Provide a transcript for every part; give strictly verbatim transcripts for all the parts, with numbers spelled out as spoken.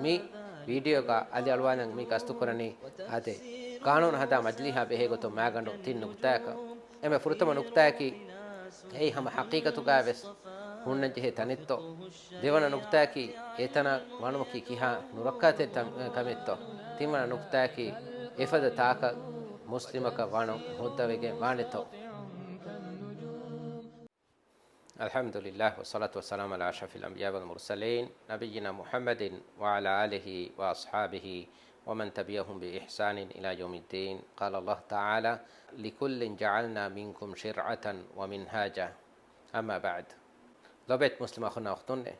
މި ވީޑިއޯގަ އަލިއަޅުވާލަން މި ގަސްތުކުރަނީ އާދެ، ޤާނޫނު ހަދާ މަޖިލީހާ ބެހޭގޮތުން މާގަނޑު ތިން ނުކުތާއަކަށް. އެންމެ ފުރަތަމަ ނުކުތާއަކީ، އެއީ ހަމަ ޙަޤީޤަތުގައިވެސް ހުންނަންޖެހޭ ތަނެއްތޯ؟ ދެވަނަ ނުކުތާއަކީ، އެތަނަށް ވަނުމަކީ ކިހާ ނުރައްކާތެރި ތަން-، ކަމެއްތޯ؟ ތިންވަނަ ނުކުތާއަކީ، އެފަދަ ތާކަށް މުސްލިމަކަށް ވަނުން ހުއްދަވެގެން ވާނެތޯ؟ الحمد لله والصلاة والسلام على أشرف الأنبياء والمرسلين نبينا محمد وعلى آله وأصحابه ومن تبعهم بإحسان إلى يوم الدين. قال الله تعالى: لكل جعلنا منكم شرعة ومنهاجا. أما بعد. ލޮބުވެތި މުސްލިމް އަޚުންނާ އުޚްތުންނޭ!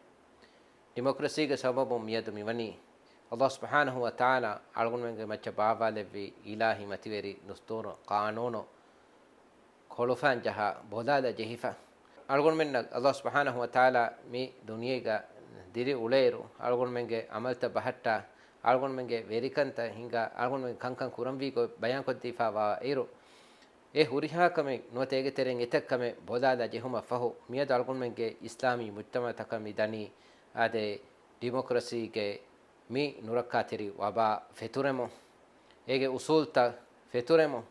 ޑިމޮކްރަސީގެ ސަބަބުން މިއަދު މިވަނީ، ﷲ ސުބްޙާނަހޫ ވަތަޢާލާ އަޅުގަނޑުމެންގެ މައްޗަށް ބާއްވާލެއްވި އިލާހީ މަތިވެރި ދުސްތޫރު، ޤާނޫނު، ކޮޅުފާން ޖަހާ ބޮލާލަ ޖެހިފަ. އަޅުގަނޑުމެންނަށް ﷲ ސުބްޙާނަހޫ ވަތަޢާލާ މި ދުނިޔޭގަ ދިރިއުޅޭއިރު، އަޅުގަނޑުމެންގެ ޢަމަލުތައް ބަހައްޓާ، އަޅުގަނޑުމެންގެ ވެރިކަންތައް ހިންގާ، އަޅުގަނޑުމެން ކަންކަން ކުރަންވީ ގޮތް ބަޔާންކޮށްދީފާވާ އިރު، އެ ހުރިހާ ކަމެއް ނުވަތަ އޭގެ ތެރެއިން އެތައް ކަމެއް ބޮލާލަ ޖެހުމަށް ފަހު، މިއަދު އަޅުގަނޑުމެންގެ އިސްލާމީ މުޖްތަމަޢުތަކަށް މި ދަނީ އާދެ، ޑިމޮކްރަސީގެ މި ނުރައްކާތެރި ވަބާ ފެތުރެމުން، އޭގެ އުސޫލްތައް ފެތުރެމުން،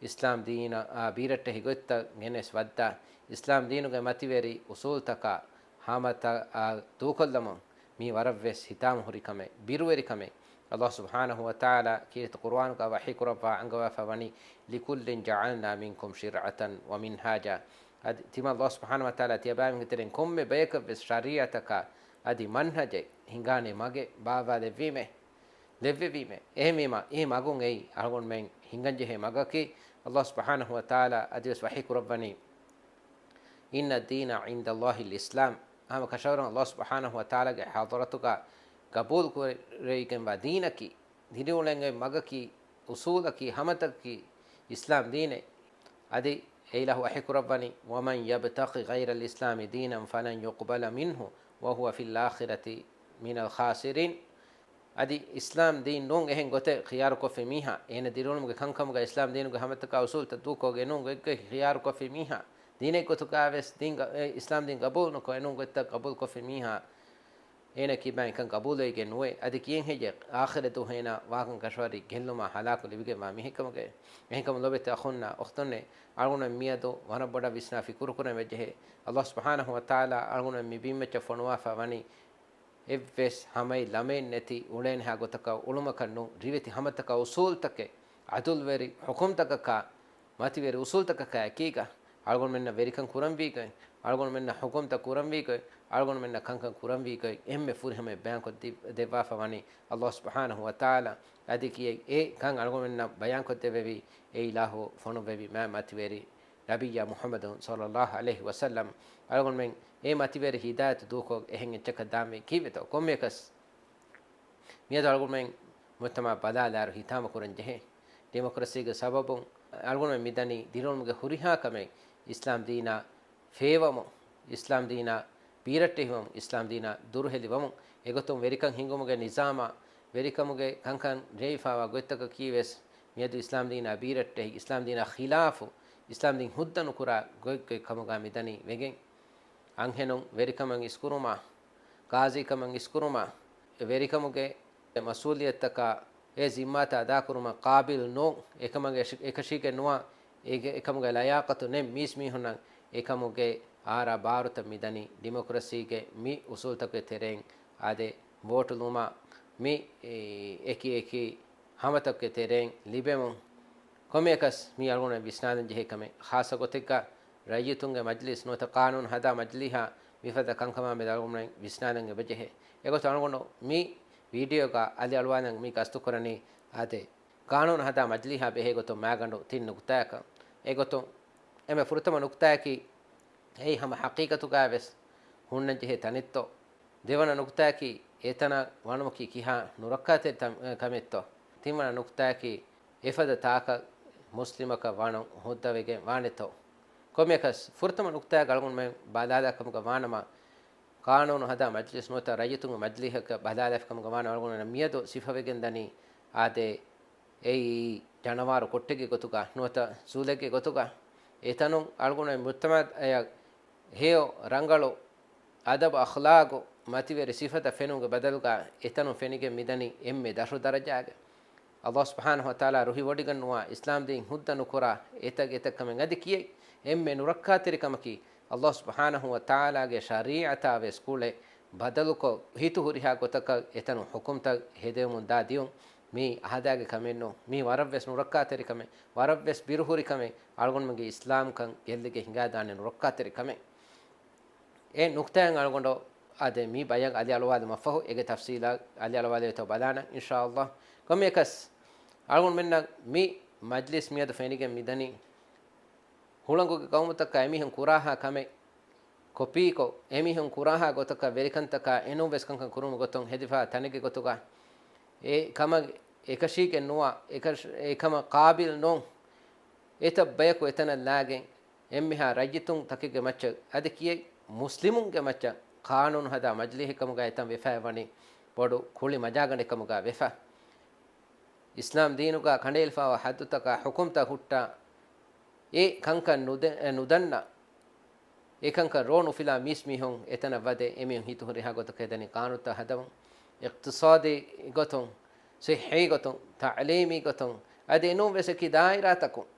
އިސްލާމް ދީނަށް ބީރައްޓެހި ގޮތްތައް ގެނެސް ވައްދާ، އިސްލާމް ދީނުގެ މަތިވެރި އުސޫލްތަކާ ހަމަތައް ދޫކޮށްލަމުން މީ ވަރަށްވެސް ހިތާމަހުރި ކަމެއް، ބިރުވެރި ކަމެއް. ﷲ ސުބްޙާނަހޫ ވަތަޢާލާ ކީރިތި ޤުރުއާނުގަ ވަޙީކުރައްވާ އަންގަވާފަ ވަނީ، لكل جعلنا منكم شرعة ومنهاجا. އަދި ތިމަން ﷲ ސުބްޙާނަހޫ ވަތަޢާލާ ތިޔަބައިމީހުންގެ ތެރެއިން ކޮންމެ ބަޔަކަށްވެސް ޝަރީޢަތަކާ އަދި މަންހަޖެއް ހިނގާނެ މަގެއް ބާއްވާލެއްވީމޭ، ލެއްވެވީމޭ. އެހެންވީމަ، އެ މަގުން އެއީ އަޅުގަނޑުމެން ހިނގަންޖެހޭ މަގަކީ. ﷲ ސުބްޙާނަހޫ ވަތަޢާލާ އަދިވެސް ވަޙީ ކުރައްވަނީ، إن الدين عند الله الإسلام. ހަމަ ކަށަވަރުން ﷲ ސުބްޙާނަހޫ ވަތަޢާލާގެ ޙަޟްރަތުގަ ގަބޫލު ކުރެވިގެންވާ ދީނަކީ، ދިރިއުޅެން އޮތް މަގަކީ، އުސޫލަކީ، ހަމަތަކަކީ އިސްލާމް ދީނޭ. އަދި އެއިލާހު ވަޙީ ކުރައްވަނީ، ومن يبتغ غير الإسلام دينا فلن يقبل منه وهو في الآخرة من الخاسرين. އަދި އިސްލާމް ދީން ނޫން އެހެން ގޮތެއް ޚިޔާރުކޮށްފި މީހާ، އޭނަ ދިރިއުޅުމުގެ ކަންކަމުގަ އިސްލާމް ދީނުގެ ހަމަތަކާ އުސޫލްތައް ދޫކޮށްގެން ނޫން ގޮތްގޮތް ޚިޔާރުކޮށްފި މީހާ، ދީނެއްގޮތުގައިވެސް ދީން ގަ-، އެ، އިސްލާމް ދީން ގަބޫލު ނުކޮށް އެނޫން ގޮތްތައް ގަބޫލުކޮށްފި މީހާ، އޭނަ ކިބައިން ކަން ގަބޫލުވެގެން ނުވޭ. އަދި ކިޔެން ހެއްޔޭ އާޚިރަތު އޭނަ ވާކަން ކަށަވަރީ ގެއްލުމާ ހަލާކު ލިބިގެންވާ މީހެއްކަމުގައި. އެހެންކަމުން ލޮބުވެތި އަޚުންނާ އުޚްތުންނޭ، އަޅުގަނޑުމެން މިއަދު ވަރަށް ބޮޑަށް ވިސްނާ ފިކުރު ކުރަން ވެއްޖެހޭ. ﷲ ސުބްޙާނަހޫ ވަތަޢާލާ އަޅުގަނޑުމެން މި ބިންމައްޗަށް ފޮނުވާފަ ވަނީ، އެއްވެސް ހަމައެއް ލަމައެއް ނެތި އުޅޭނެހާ ގޮތަކަށް އުޅުމަކަށް ނޫން، ރިވެތި ހަމަތަކާ އުސޫލްތަކެއް، ޢަދުލުވެރި ޙުކުމްތަކަކާ، މަތިވެރި އުސޫލްތަކަކާ އެކީގަ، އަޅުގަނޑުމެންނަށް ވެރިކަން ކުރަންވީގޮތް، އަޅުގަނޑުމެންނަށް ޙުކުމްތައް ކުރަންވީގޮތް، އަޅުގަނޑުމެންނަށް ކަންކަން ކުރަންވީގޮތް، އެންމެ ފުރިހަމައަށް ބަޔާންކޮށް ދި-، ދެއްވާފަ ވަނީ ﷲ ސުބްޙާނަހޫ ވަތަޢާލާ. އަދި ކިޔެއް އެ ކަން އަޅުގަނޑުމެންނަށް ބަޔާންކޮށްދެއްވެވީ އެއިލާހު ފޮނުއްވެވި މާތް މަތިވެރި ނަބިއްޔާ މުޙައްމަދު ޞައްލައްލާހު ޢަލައިހި ވަސައްލަމް. އަޅުގަނޑުމެން އެ މަތިވެރި ހިދާޔަތު ދޫކޮށް އެހެން އެއްޗަކަށް ދާންވީ ކީއްވެތޯ؟ ކޮންމެއަކަސް މިއަދު އަޅުގަނޑުމެން މުޖްތަމަޢަށް ބަލާލާއިރު ހިތާމަކުރަން ޖެހޭ. ޑިމޮކްރަސީގެ ސަބަބުން އަޅުގަނޑުމެން މިދަނީ ދިރިއުޅުމުގެ ހުރިހާ ކަމެއް އިސްލާމް ދީނާ ފޭވަމުން، އިސްލާމް ދީނާ ބީރައްޓެހިވަމުން، އިސްލާމް ދީނާ ދުރުހެލިވަމުން. އެގޮތުން ވެރިކަން ހިންގުމުގެ ނިޒާމާ، ވެރިކަމުގެ ކަންކަން ރޭވިފާވާ ގޮތްތަކަކީވެސް މިއަދު އިސްލާމް ދީނާ ބީރައްޓެހި، އިސްލާމް ދީނާ ޚިލާފު، އިސްލާމް ދީން ހުއްދަ ނުކުރާ ގޮތްގޮތް ކަމުގަ މިދަނީ ވެގެން. އަންހެނުން ވެރިކަމަށް އިސްކުރުމާ، ގާޒީކަމަށް އިސްކުރުމާ، ވެރިކަމުގެ މަސްއޫލިއްޔަތުތަކާ އެ ޒިންމާތައް އަދާކުރުމަށް ޤާބިލް ނޫން، އެކަމަށް އެކަށީގެން ނުވާ، އެ، އެކަމުގެ ލަޔާޤަތު ނެތް މީސްމީހުންނަށް އެކަމުގެ އާރާ ބާރުތައް މިދަނީ ޑިމޮކްރަސީގެ މި އުސޫލްތަކުގެ ތެރެއިން އާދެ، ވޯޓުލުމާ މި، އެ، އެކި އެކި ހަމަތަކުގެ ތެރެއިން ލިބެމުން. ކޮންމެއަކަސް މީ އަޅުގަނޑުމެން ވިސްނާލަން ޖެހޭ ކަމެއް. ޚާއްޞަ ގޮތެއްގަ ރައްޔިތުންގެ މަޖިލީސް ނުވަތަ ޤާނޫނު ހަދާ މަޖިލީހާ މިފަދަ ކަންކަމާ މެދު އަޅުގަނޑުމެން ވިސްނާލަން އެބަޖެހޭ. އެގޮތުން އަޅުގަނޑު މި ވީޑިއޯގަ އަލި އަޅުވާލަން މި ގަސްތުކުރަނީ އާދެ، ޤާނޫނު ހަދާ މަޖިލީހާ ބެހޭ ގޮތުން މާގަނޑު ތިން ނުކުތާއަކަށް. އެގޮތުން އެންމެ ފުރަތަމަ ނުކުތާއަކީ، އެއީ ހަމަ ޙަޤީޤަތުގައިވެސް ހުންނަންޖެހޭ ތަނެއްތޯ؟ ދެވަނަ ނުކުތާއަކީ، އެތަނަށް ވަނުމަކީ ކިހާ ނުރައްކާތެރި ތަން-، ކަމެއްތޯ؟ ތިންވަނަ ނުކުތާއަކީ، އެފަދަ ތާކަށް މުސްލިމަކަށް ވަނުން ހުއްދަވެގެން ވާނެތޯ؟ ކޮންމެއަކަސް ފުރަތަމަ ނުކުތާއަށް އަޅުގަނޑުމެން ބަލާލާ ކަމުގަ ވާނަމަ، ޤާނޫނު ހަދާ މަޖްލިސް ނުވަތަ ރައްޔިތުންގެ މަޖްލީހަކަށް ބަލާލާފި ކަމުގަ ވާނަމަ، އަޅުގަނޑުމެން މިއަދު ސިފަވެގެން ދަނީ އާދެ، އެއީ ޖަނަވާރު ކޮއްޓެއްގެ ގޮތުގަ ނުވަތަ ޒޫލެއްގެ ގޮތުގަ. އެތަނުން އަޅުގަނޑުމެން މުޖްތަމަޢަށް ހެޔޮ ރަނގަޅު އަދަބު އަޚްލާގު މަތިވެރި ސިފަތައް ފެނުމުގެ ބަދަލުގަ އެތަނުން ފެނިގެން މިދަނީ އެންމެ ދަށު ދަރަޖާގެ. އައްލާހު ސުބްޙާނަހު ވަތަޢާލާ ރުހިވޮޑިގަންނުވާ އިސްލާމް ދީން ހުއްދަ ނުކުރާ އެތައް އެތައް ކަމެއް އަދި ކިޔައި އެންމެ ނުރައްކާތެރި ކަމަކީ، އައްލާހު ސުބްޙާނަހު ވަތަޢާލާގެ ޝަރީޢަތާ ވެސް ކުޅެ ބަދަލުކޮށް، ހިތު ހުރިހާ ގޮތަކަށް އެތަނުން ޙުކުމްތައް ހެދެވެމުން ދާ ދިޔުން، މީ އަހަދާގެ ކަމެއް ނޫން. މީ ވަރަށް ވެސް ނުރައްކާތެރި ކަމެއް، ވަރަށް ވެސް ބިރުހުރި ކަމެއް، އަޅުގަނޑުމެންގެ އިސްލާމްކަން ގެއްލިގެން ހިނގާދާނެ ނުރައްކާތެރި ކަމެއް. އެ ނުކްތާއިން އަޅުގަނޑު އާދެ، މި ބަޔަށް އަލި އަޅުވާލުމަށްފަހު، އޭގެ ތަފްސީލާ އަލި އަޅުވާލެވޭތޯ ބަލާނަން، އިންޝާﷲ. ކޮންމެއަކަސް، އަޅުގަނޑުމެންނަށް މި މަޖްލިސް މިއަދު ފެނިގެން މިދަނީ، ހުޅަނގުގެ ޤައުމުތަކާ އެމީހުން ކުރާހާ ކަމެއް ކޮޕީކޮށް، އެމީހުން ކުރާހާ ގޮތަކަށް ވެރިކަންތަކާ އެނޫން ވެސް ކަންކަން ކުރުމުގެ ގޮތުން ހެދިފާ ތަނެއްގެ ގޮތުގަ، އެ ކަމަށް އެކަށީގެން ނުވާ، އެކަށް، އެކަމަށް ޤާބިލް ނޫން، އެތައް ބަޔަކު އެތަނަށް ލާގެން، އެންމެހާ ރައްޔިތުން ތަކެއްގެ މައްޗަށް އަދި ކިޔެއް މުސްލިމުންގެ މައްޗަށް ޤާނޫނު ހަދާ މަޖިލީހެއް ކަމުގަ އެތަން ވެފައި ވަނީ ބޮޑު ކުޅި މަޖާގަނޑެއް ކަމުގަ ވެފަ. އިސްލާމް ދީނުގަ ކަނޑައެޅިފައިވާ ޙައްދުތަކާ ޙުކުމްތައް ހުއްޓާ، އެ ކަންކަން ނުދެ-، ނުދަންނަ، އެކަންކަން ރޯ ނުފިލާ މީސްމީހުން އެތަނަށް ވަދެ، އެމީހުން ހިތު ހުރިހާ ގޮތަކަށް ހެދަނީ ޤާނޫނުތައް ހަދަމުން، އިޤްތިޞާދީ ގޮތުން، ޞިއްޙީ ގޮތުން، ތަޢުލީމީ ގޮތުން، އަދި އެނޫން ވެސް އެކި ދާއިރާތަކުން.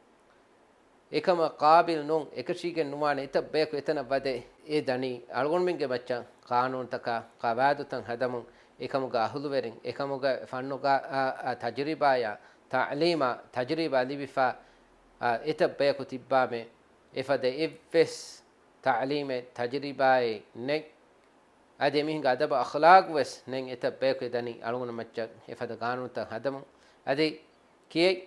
އެކަމަށް ޤާބިލް ނޫން، އެކަށީގެން ނުވާނެ އެތައް ބަޔަކު އެތަނަށް ވަދެ، އެ ދަނީ އަޅުގަނޑުމެންގެ މައްޗަށް ޤާނޫނުތަކާ، ޤަވާއިދުތައް ހަދަމުން، އެކަމުގެ އަހުލުވެރިން، އެކަމުގެ ފަންނުގަ، އާ، އާ، ތަޖުރިބާޔާ، ތަޢުލީމާ، ތަޖުރިބާ ލިބިފާ، އާ، އެތައް ބަޔަކު ތިއްބާމެ، އެފަދަ އެއްވެސް ތަޢުލީމެއް، ތަޖުރިބާއެއް ނެތް. އަދި އެމީހުންގެ އަދަބު އަޚްލާޤު ވެސް ނެތް އެތައް ބަޔަކު ދަނީ އަޅުގަނޑު މައްޗަށް އެފަދަ ޤާނޫނުތައް ހަދަމުން. އަދި ކިޔެއް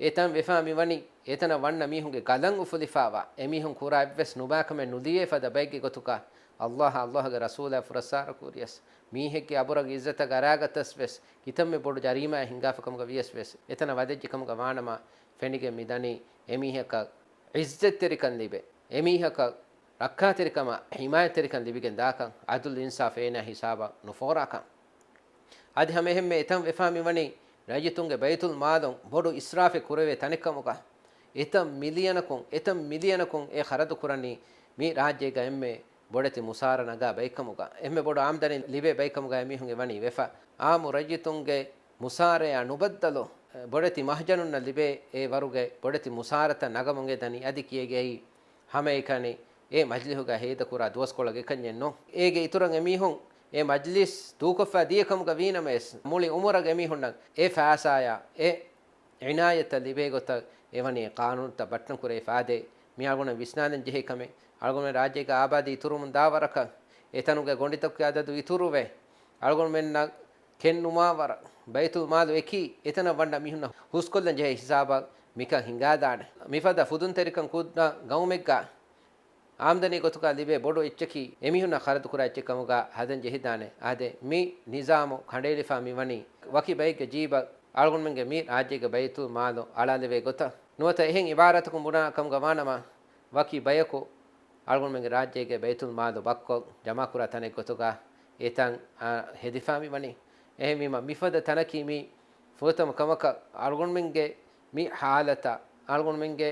އެތަން ވެފާ މިވަނީ އެތަނަށް ވަންނަ މީހުންގެ ގަލަން އުފުލިފާވާ، އެމީހުން ކުރާ އެއްވެސް ނުބާކަމެއް ނުލިޔޭ ފަދަ ބައެއްގެ ގޮތުގަ އައްލާހާ އައްލާހުގެ ރަސޫލާ ފުރައްސާރަ ކުރިޔަސް، މީހެއްގެ އަބުރަށް އިއްޒަތަށް އަރާގަތަސް ވެސް ކިތަންމެ ބޮޑު ޖަރީމާއެއް ހިނގާފަ ކަމުގަ ވިޔަސް ވެސް، އެތަނަށް ވަދެއްޖެ ކަމުގަ ވާނަމަ ފެނިގެން މިދަނީ އެމީހަކަށް އިއްޒަތްތެރިކަން ލިބޭ. އެމީހަކަށް ރައްކާތެރިކަމާ، ހިމާޔަތްތެރިކަން ލިބިގެން ދާކަން، އަދުލު އިންސާފް އޭނާ ހިސާބަށް ނުފޯރާކަން. އަދި ހަމައެހެންމެ އެތަން ވެފާ މިވަނީ ރައްޔިތުންގެ ބައިތުލް މާލުން ބޮޑު އިސްރާފެއް ކުރެވޭ ތަނެއްކަމުގަ، އެތައް މިލިޔަނަކުން، އެތައް މިލިޔަނަކުން އެ ޚަރަދު ކުރަނީ މި ރާއްޖޭގަ އެންމެ ބޮޑެތި މުސާރަ ނަގާ ބައެއްކަމުގަ، އެންމެ ބޮޑު އާމްދަނީ ލިބޭ ބައެއްކަމުގަ އެމީހުން އެ ވަނީ ވެފަ. އާއްމު ރައްޔިތުންގެ މުސާރަޔާ ނުބައްދަލު، ބޮޑެތި މަހްޖަނުންނަށް ލިބޭ އެ ވަރުގެ ބޮޑެތި މުސާރަތައް ނަގަމުން އެ ދަނީ. އަދި ކިޔޭގެ އެއީ ހަމައެކަނި އެ މަޖްލިހުގަ ހޭދަކުރާ ދުވަސްކޮޅަށް އެކަންޏެއް ނޫން. އޭގެ އިތުރަށް އެމީހުން އެ މަޖްލިސް ދޫކޮށްފަ ދިޔަ ކަމުގަ ވީނަމަވެސް، މުޅި އުމުރަށް އެމީހުންނަށް އެ ފައިސާޔާ އެ އިނާޔަތްތައް ލިބޭ ގޮތަށް އެވަނީ ޤާނޫނުތައް ބައްޓަން ކުރެވިފަ އާދޭ. މި އަޅުގަނޑު ވިސްނާލަން ޖެހޭ ކަމެއް. އަޅުގަނޑު ރާއްޖޭގެ އާބާދީ އިތުރުވަމުން ދާ ވަރަކަށް، އެތަނުގެ ގޮނޑިތަކުގެ އަދަދު އިތުރުވެ، އަޅުގަނޑުމެންނަށް ކެންނުމާ ވަރަށް ބައިތުލް މާލު އެކީ، އެތަނަށް ވަންނަ މީހުންނަށް ހުސްކޮށްލަން ޖެހޭ ހިސާބަށް މިކަން ހިނގާދާނެ. މިފަދަ ފުދުންތެރިކަން ކުރާ ގައުމެއްގަ އާމްދަނީ ގޮތުގަ ލިބޭ ބޮޑު އެއްޗަކީ، އެމީހުންނަށް ޚަރަދުކުރާ އެއްޗެއް ކަމުގަ ހަދަން ޖެހިދާނެ. އާދެ، މި ނިޒާމު ކަނޑައެޅިފަ މިވަނީ ވަކި ބައެއްގެ ޖީބަށް އަޅުގަނޑުމެންގެ މި ރާއްޖޭގެ ބައިތުލް މާލު އަޅާލެވޭ ގޮތަށް. ނުވަތަ އެހެން އިބާރާތަކުން ބުނާ ކަމުގަ ވާނަމަ، ވަކި ބަޔަކު އަޅުގަނޑުމެންގެ ރާއްޖޭގެ ބައިތުލް މާލު ބައްކޮށް ޖަމާކުރާ ތަނެއް ގޮތުގަ އެތަން، އާ، ހެދިފަ މިވަނީ. އެހެންވީމަ، މިފަދަ ތަނަކީ މީ ފުރަތަމަ ކަމަކަށް އަޅުގަނޑުމެންގެ މި ޙާލަތަށް، އަޅުގަނޑުމެންގެ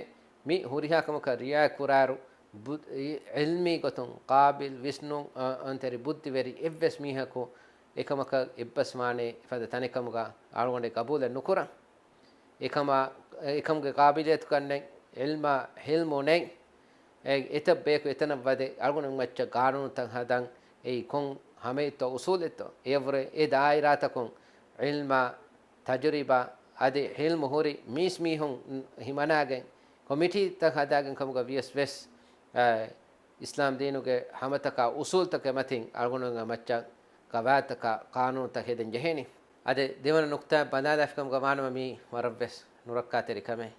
މި ހުރިހާ ކަމަކަށް ރިޢާޔަތް ކުރާއިރު، ބު-، އި-، ޢިލްމީ ގޮތުން ޤާބިލް، ވިސްނުން، އަ-، އަންތަރި ބުއްދިވެރި އެއްވެސް މީހަކު އެކަމަކަށް އެއްބަސްވާނޭ ފަދަ ތަނެއް ކަމުގަ އަޅުގަނޑެއް ގަބޫލެއް ނުކުރަން. އެކަމާ، އެކަމުގެ ޤާބިލިއްޔަތުކަން ނެތް، ޢިލްމާ ޙިލްމު ނެތް. އެ، އެތައް ބަޔަކު އެތަނަށް ވަދެ އަޅުގަނޑު މައްޗަށް ޤާނޫނުތައް ހަދަން އެއީ ކޮން ހަމައެއްތޯ އުޞޫލެއްތޯ؟ އެއަށްވުރެ އެ ދާއިރާތަކުން ޢިލްމާ، ތަޖުރިބާ އަދި ޙިލްމު ހުރި މީސްމީހުން ހިމަނާގެން ކޮމިޓީތައް ހަދާގެން ކަމުގަ ވިޔަސް ވެސް، އަ، އިސްލާމް ދީނުގެ ހަމަތަކާ އުޞޫލްތަކެއް މަތިން އަޅުގަނޑުމެންގެ މައްޗަށް ޤަވާއިދުތަކާ ޤާނޫނުތައް ހެދެން ޖެހޭނީ. އަދި ދެވަނަ ނުކްތާ ބަލާލާފިކަމުގަ ވާނަމަ މީ ވަރަށްވެސް ނުރައްކާތެރި ކަމެއް.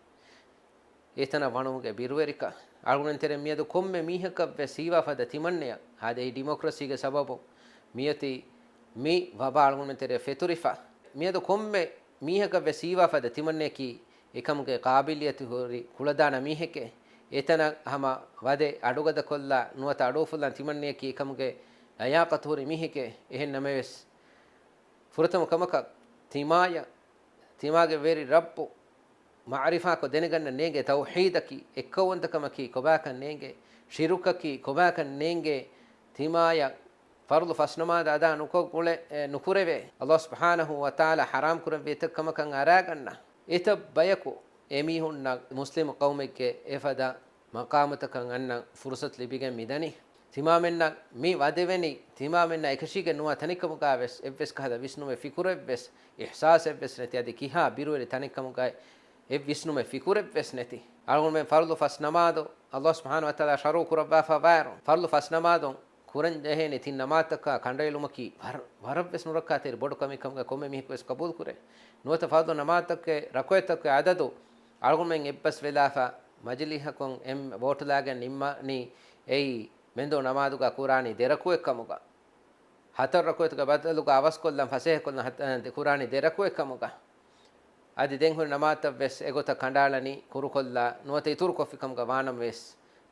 އެތަނަށް ވަނުމުގެ ބިރުވެރިކަން. އަޅުގަނޑުމެން ތެރެ މިއަދު ކޮންމެ މީހަކަށް ވެސް ހީވާ ފަދަ ތިމަންނަޔަށް ހާދައި ޑިމޮކްރަސީގެ ސަބަބުން މިއޮތީ މި ވަބާ އަޅުގަނޑުމެން ތެރެ ފެތުރިފަ. މިއަދު ކޮންމެ މީހަކަށް ވެސް ހީވާ ފަދަ ތިމަންނަޔަކީ އެކަމުގެ ޤާބިލިއްޔަތު ހުރި ކުޅަދާނަ މީހެކޭ. އެތަނަށް ހަމަ ވަދެ އަޑުގަދަކޮށްލާ ނުވަތަ އަޑުއުފުލާން ތިމަންނަޔަކީ އެކަމުގެ ލަޔާޤަތު ހުރި މީހެކޭ. އެހެން ނަމަވެސް، ފުރަތަމަ ކަމަކަށް ތިމާޔަށް، ތިމާގެ ވެރި ރައްބު މަޢުރިފާކޮށް ދެނެގަންނަން ނޭނގޭ. ތައުޙީދަކީ، އެއްކައުވަންތަކަމަކީ ކޮބާކަން ނޭނގޭ. ޝިރުކަކީ ކޮބާކަން ނޭނގޭ. ތިމާޔަށް ފަރުޟު ފަސް ނަމާދު އަދާ ނުކޮށް ގުޅެ، އެ، ނުކުރެވޭ. އައްލާހު ސުބްޙާނަހޫ ވަތަޢާލާ ޙަރާމް ކުރެއްވި އެތައް ކަމަކަށް އަރާގަންނަ އެތައް ބަޔަކު އެމީހުންނަށް މުސްލިމު ޤައުމެއްގެ އެފަދަ މަޤާމުތަކަށް އަންނަ ފުރުޞަތު ލިބިގެން މިދަނީ. ތިމާމެންނަށް މި ވަދެވެނީ، ތިމާމެންނާ އެކަށީގެން ނުވާ ތަނެއްކަމުގަ ވެސް އެއްވެސް ކަހަލަ ވިސްނުމެއް، ފިކުރެއް ވެސް، އިޙްސާސެއް ވެސް ނެތި، އަދި ކިހާ ބިރުވެރި ތަނެއްކަމުގައި އެއް ވިސްނުމެއް، ފިކުރެއް ވެސް ނެތި. އަޅުގަނޑުމެން ފަރުޟު ފަސް ނަމާދު އައްލާހު ސުބްޙާނަހޫ ވަތަޢާލާ ޝަރުޢު ކުރައްވާފަ ވާއިރު، ފަރުޟު ފަސް ނަމާދުން ކުރަން ޖެހޭނެ ތިން ނަމާދުތަކާ ކަނޑައެޅުމަކީ ވަރަށް، ވަރަށް ވެސް ނުރައްކާތެރި ބޮޑު ކަމެއް ކަމުގަ ކޮންމެ މީހަކު ވެސް ޤަބޫލު ކުރޭ. ނުވަތަ ފަރުޟު ނަމާދުތަކުގެ ރަކުޢަތްތަކުގެ އަދަދު އަޅުގަނޑުމެން އެއްބަސް ވެލާފަ، މަޖިލީހަކުން އެންމެ ވޯޓުލާގެން ނިންމަނީ އެއީ މެންދުރު ނަމާދުގަ ކުރާނީ ދެ ރަކުޢަތް ކަމުގަ. ހަތަރު ރަކުޢަތުގެ ބަދަލުގަ އަވަސްކޮށްލަން ފަސޭހަކޮށްލަން ހަތަ-، ކުރާނީ ދެ ރަކުޢަތް ކަމުގަ. އަދި ދެން ހުރި ނަމާދުތައް ވެސް އެގޮތަށް ކަނޑައަޅަނީ ކުރުކޮށްލާ، ނުވަތަ އިތުރުކޮށްފި ކަމުގަ ވާނަމަވެސް،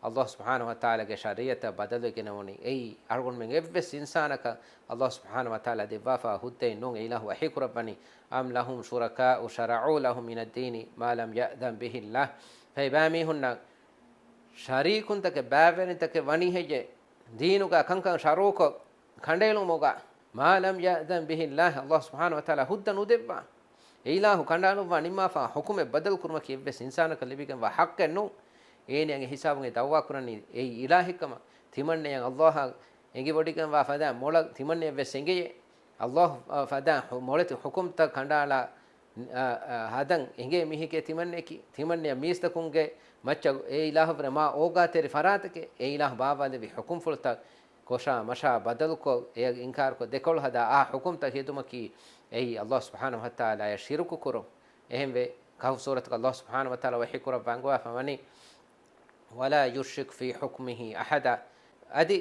އައްލާހު ސުބްޙާނަހޫ ވަތަޢާލާގެ ޝަރީޢަތަށް ބަދަލުވެގެނެވުނީ. އެއީ އަޅުގަނޑުމެން އެއްވެސް އިންސާނަކަށް އައްލާހު ސުބްޙާނަހޫ ވަތަޢާލާ ދެއްވާފަ ހުއްދައެއް ނޫން. އެއިލާހު ވަޙީ ކުރައްވަނީ، أَمْ لَهُمْ شُرَكَاءُ شَرَعُوا لَهُمْ مِنَ الدِّينِ مَا لَمْ يَأْذَنْ بِهِ اللَّهُ. ފަހެ ބައެއް މީހުންނަށް ޝަރީކުންތަކެއް، ބައިވެރިންތަކެއް ވަނީ ހެއްޔޭ؟ ދީނުގަ ކަންކަން ޝަރުޢުކޮށް ކަނޑައެޅުމުގަ، مَا لَمْ يَأْذَنْ بِهِ اللَّهُ، އައްލާހު ސުބްޙާނަހޫ ވަތަޢާލާ ހުއްދަ ނުދެއްވާ. އެއިލާހު ކަނޑައަޅުއްވާ ނިންމާފާ ޙުކުމެއް ބަދަލުކުރުމަކީ އެއްވެސް އިންސާނަކަށް ލިބިގެންވާ ޙައްޤެއް ނޫން. އޭނަ އެ ހިސާބުގައި ދަޢުވާ ކުރަނީ އެއީ އިލާހެއްކަމަށް. ތިމަންނަޔަށް އައްލާހަށް އެނގިވޮޑިގެންވާ ފަދަ މޮޅަށް ތިމަންނަޔަށް ވެސް އެނގެޔޭ. އައްލާހު، އަ، ފަދަ މޮޅެތި ޙުކުމްތައް ކަނޑައަޅާ، އަ، އަ، ހަދަން އެނގޭ މީހެކޭ ތިމަންނަޔަކީ. ތިމަންނަޔަށް މީސްތަކުންގެ މައްޗަށް އެ އިލާހުވެރި މާ އޯގާތެރި ފަރާތެކޭ. އެ އިލާހު ބާއްވާލެއްވި ޙުކުމްފުޅުތައް ކޮށާ މަށާ ބަދަލުކޮށް، އެޔަށް އިންކާރުކޮށް، ދެކޮޅު ހަދާ އާ ޙުކުމްތައް ހެދުމަކީ އެއީ އައްލާހު ސުބްޙާނަހޫ ވަތަޢާލާޔަށް ޝިރުކު ކުރުން. އެހެންވެ، ކަހުފް ސޫރަތުގަ އައްލާހު ސުބްޙާނަހޫ ވަތަޢާލާ ވަޙީ ކުރައްވާ އަންގަވާފަ ވަނީ، وَلَا يُشْرِكْ فِي حُكْمِهِ أَحَدًا. އަދި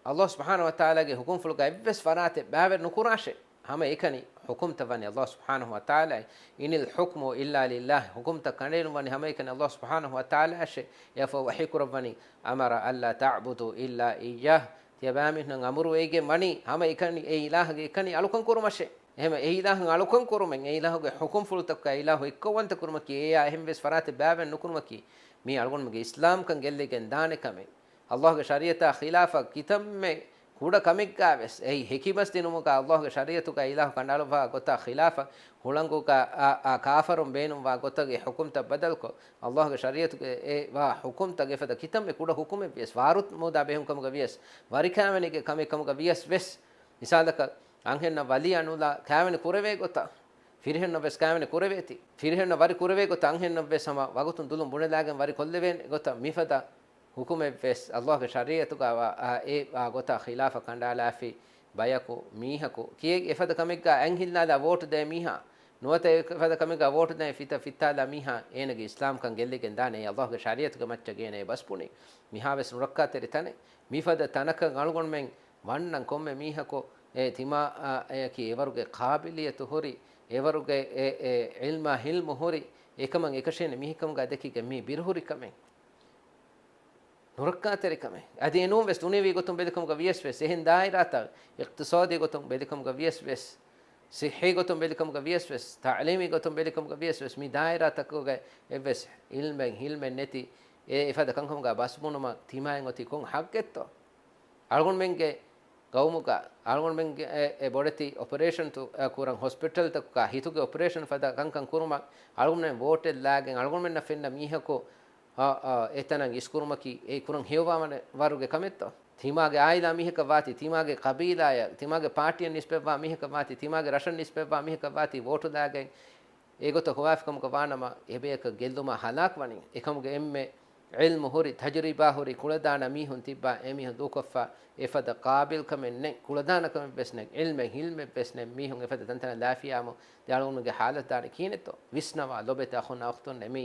އައްލާހު ސުބްޙާނަހޫ ވަތަޢާލާގެ ޙުކުމްފުޅުގަ އެއްވެސް ފަރާތެއް ބައިވެރި ނުކުރާށޭ. ހަމައެކަނި ޙުކުމްތައް ވަނީ އައްލާހު ސުބްޙާނަހޫ ވަތަޢާލާއޭ. إِنِ الْحُكْمُ إِلَّا لِلَّهِ. ޙުކުމްތައް ކަނޑައެޅުން ވަނީ ހަމައެކަނި އައްލާހު ސުބްޙާނަހޫ ވަތަޢާލާއަށޭ. އެއަށްފަހު ވަޙީ ކުރައްވަނީ، أَمَرَ أَلَّا تَعْبُدُوا إِلَّا إِيَّاهُ. ތިޔަބައިމީހުންނަށް އަމުރުވެގެން ވަނީ ހަމައެކަނި އެ އިލާހަށް އެކަނި އަޅުކަން ކުރުމަށޭ. އެހެންވެ، އެ އިލާހަށް އަޅުކަން ކުރުމެއް، އެ އިލާހުގެ ޙުކުމްފުޅުތަކުގައި އިލާހު އެއްކޮށްވަންތަ ކުރުމަކީ، އެއާ އެހެން ވެސް ފަރާތެއް ބައިވެރި ނުކުރުމަކީ، މީ އަޅުގަނޑުމެންގެ އިސްލާމްކަން ގެއްލިގެން ދާނެ ކަމެއް. އައްލާހުގެ ޝަރީޢަތާ ޚިލާފަށް ކިތަންމެ ކުޑަ ކަމެއްގަ ވެސް، އެއީ ހެކިބަސް ދިނުމުގަ އައްލާހުގެ ޝަރީޢަތުގަ އިލާހު ކަނޑައަޅުއްވާ ގޮތާ ޚިލާފަށް ހުޅަނގުގަ އާ، އާ ކާފަރުން ބޭނުންވާ ގޮތަށް އެ ޙުކުމްތައް ބަދަލުކޮށް، އައްލާހުގެ ޝަރީޢަތުގެ އެ ވާ ޙުކުމްތައް އެފަދަ ކިތަންމެ ކުޑަ ޙުކުމެއް ވިޔަސް، ވާރު މޫދާ ބެހުން ކަމުގަ ވިޔަސް، ވަރި ކާވެނިގެ ކަމެއް ކަމުގަ ވިޔަސް ވެސް، މިސާލަކަށް، އަންހެންނަށް ވަލީ އަނުލާ ކާވެނި ކުރެވޭ ގޮތަށް، ފިރިހެންނަށް ވެސް ކާވެނި ކުރެވޭތީ. ފިރިހެންނަށް ވަރި ކުރެވޭ ގޮތަށް އަންހެންނަށް ވެސް ހަމަ ވަގުތުން ދުލުން ބުނެލާގެން ވަރި ކޮށްލެވޭނެ ގޮތަށް މިފަދަ ޙުކުމެއް ވެސް އައްލާހުގެ ޝަރީޢަތުގަ ވާ، އާ، އެ ވާ ގޮތަށް ޚިލާފަށް ކަނޑައަޅާފި ބަޔަކު، މީހަކު، ކިޔެއް އެފަދަ ކަމެއްގަ އަތް ހިއްލާލާ ވޯޓު ދޭ މީހާ، ނުވަތަ އެފަދަ ކަމެއްގަ ވޯޓު ދޭ ފިތަ ފިއްތާލާ މީހާ، އޭނަގެ އިސްލާމްކަން ގެއްލިގެން ދާނެ. އެ އައްލާހުގެ ޝަރީޢަތުގެ މައްޗަށް އޭނަ އެ ބަސް ބުނީ. މިހާވެސް ނުރައްކާތެރި ތަނެއް. މިފަދަ ތަނަކަށް އަޅުގަނޑުމެން ވަންނަން ކޮންމެ މީހަކު އެ ތިމާ، އަ، އެއަކީ އެވަރުގެ ޤާބިލިއްޔަތު ހުރި، އެވަރުގެ އެ، އެ ޢިލްމާ ޙިލްމު ހުރި، އެކަމަށް އެކަށޭނެ މީހެއްކަމުގަ ދެކިގެން މީ ބިރުހުރި ކަމެއް. ނުރައްކާތެރިކަމެއް. އަދި އެނޫން ވެސް ދުނިޔަވީ ގޮތުން ބެލިކަމުގަ ވިޔަސް ވެސް، އެހެން ދާއިރާތައް، އިޤްތިޞާދީ ގޮތުން ބެލިކަމުގަ ވިޔަސް ވެސް، ޞިއްޙީ ގޮތުން ބެލިކަމުގަ ވިޔަސް ވެސް، ތަޢުލީމީ ގޮތުން ބެލިކަމުގަ ވިޔަސް ވެސް، މި ދާއިރާތަކުގަ އެއްވެސް ޢިލްމެއް ޙިލްމެއް ނެތި، އެ އެފަދަ ކަންކަމުގަ ބަސް ބުނުމަށް ތިމާއިން އޮތީ ކޮން ޙައްޤެއްތޯ؟ އަޅުގަނޑުމެންގެ ގައުމުގަ، އަޅުގަނޑުމެންގެ އެ، އެ ބޮޑެތި އޮޕަރޭޝަންތައް ކުރަން، ހޮސްޕިޓަލްތަކުގަ ހިތުގެ އޮޕަރޭޝަން ފަދަ ކަންކަން ކުރުމަށް، އަޅުގަނޑުމެން ވޯޓެއް ލާގެން، އަޅުގަނޑުމެންނަށް ފެންނަ މީހަކު، އަ، އަ، އެތަނަށް އިސްކުރުމަކީ، އެ ކުރަން ހެޔޮވާ ވަރުގެ ކަމެއްތޯ؟ ތިމާގެ އާއިލާ މީހަކަށް ވާތީ، ތިމާގެ ޤަބީލާއަށް، ތިމާގެ ޕާޓީއަށް ނިސްބަތްވާ މީހަކަށް ވާތީ، ތިމާގެ ރަށަށް ނިސްބަތްވާ މީހަކަށް ވާތީ، ވޯޓު ލާގެން، އެގޮތަށް ހޮވާފިކަމުގަ ވާނަމަ، އެބަޔަކަށް ގެއްލުމާ ހަލާކުވަނީ. އެކަމުގެ އެންމެ ޢިލްމު ހުރި، ތަޖުރިބާ ހުރި، ކުޅަދާނަ މީހުން ތިއްބާ، އެމީހުން ދޫކޮށްފަ އެފަދަ ޤާބިލްކަމެއް ނެތް، ކުޅަދާނަކަމެއް ވެސް ނެތް، ޢިލްމެއް ޙިލްމެއް ވެސް ނެތް މީހުން އެފަދަ ތަންތަނަށް ލާފިޔާމު، ދެ އަޅުގަނޑުގެ ޙާލަތު ދާނީ ކިހިނެއްތޯ؟ ވިސްނަވާ ލޮބެތި އަޚުންނާ އުޚްތުންނޭ، މީ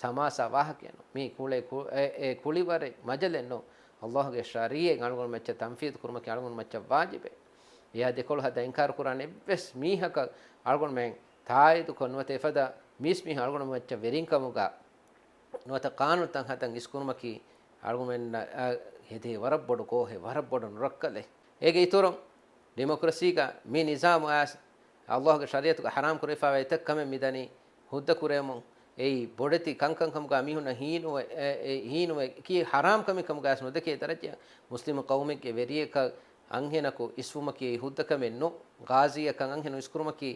ސަމާސާ ވާހަކައެއް ނޫން. މީ ކުޅޭ ކު-، އެ، އެ ކުޅިވަރެއް މަޖަލެއް ނޫން. އައްލާހުގެ ޝަރީޢަތް އަޅުގަނޑު މައްޗަށް ތަންފީޛު ކުރުމަކީ އަޅުގަނޑު މައްޗަށް ވާޖިބެއް. އެއާ ދެކޮޅު ހަދާ އިންކާރު ކުރާނެ އެއްވެސް މީހަކަށް އަޅުގަނޑުމެން ތާއީދުކޮށް ނުވަތަ އެފަދަ މީސްމީހުން އަޅުގަނޑު މައްޗަށް ވެރިންކަމުގަ ނުވަތަ ޤާނޫނުތައް ހަދަން އިސްކުރުމަކީ އަޅުގަނޑުމެންނަށް ހެދޭ ވަރަށް ބޮޑު ގޯހެއް، ވަރަށް ބޮޑު ނުރައްކަލެއް. އޭގެ އިތުރުން ޑިމޮކްރަސީގަ މި ނިޒާމު އައިސް އައްލާހުގެ ޝަރީޢަތުގަ ޙަރާމްކުރެވިފައިވާ އެތައް ކަމެއް މިދަނީ ހުއްދަ ކުރެވެމުން. އެއީ ބޮޑެތި ކަންކަންކަމުގަ މީހުންނަށް ހީނުވެ، އެ، އެ، ހީނުވެ ކީ ޙަރާމް ކަމެއް ކަމުގައިސް ނުދެކޭ ދަރަޖައަށް މުސްލިމު ޤައުމެއްގެ ވެރިޔަކަށް އަންހެނަކު އިސްވުމަކީ ހުއްދަކަމެއް ނޫން. ޣާޒީއަކަށް އަންހެނުން އިސްކުރުމަކީ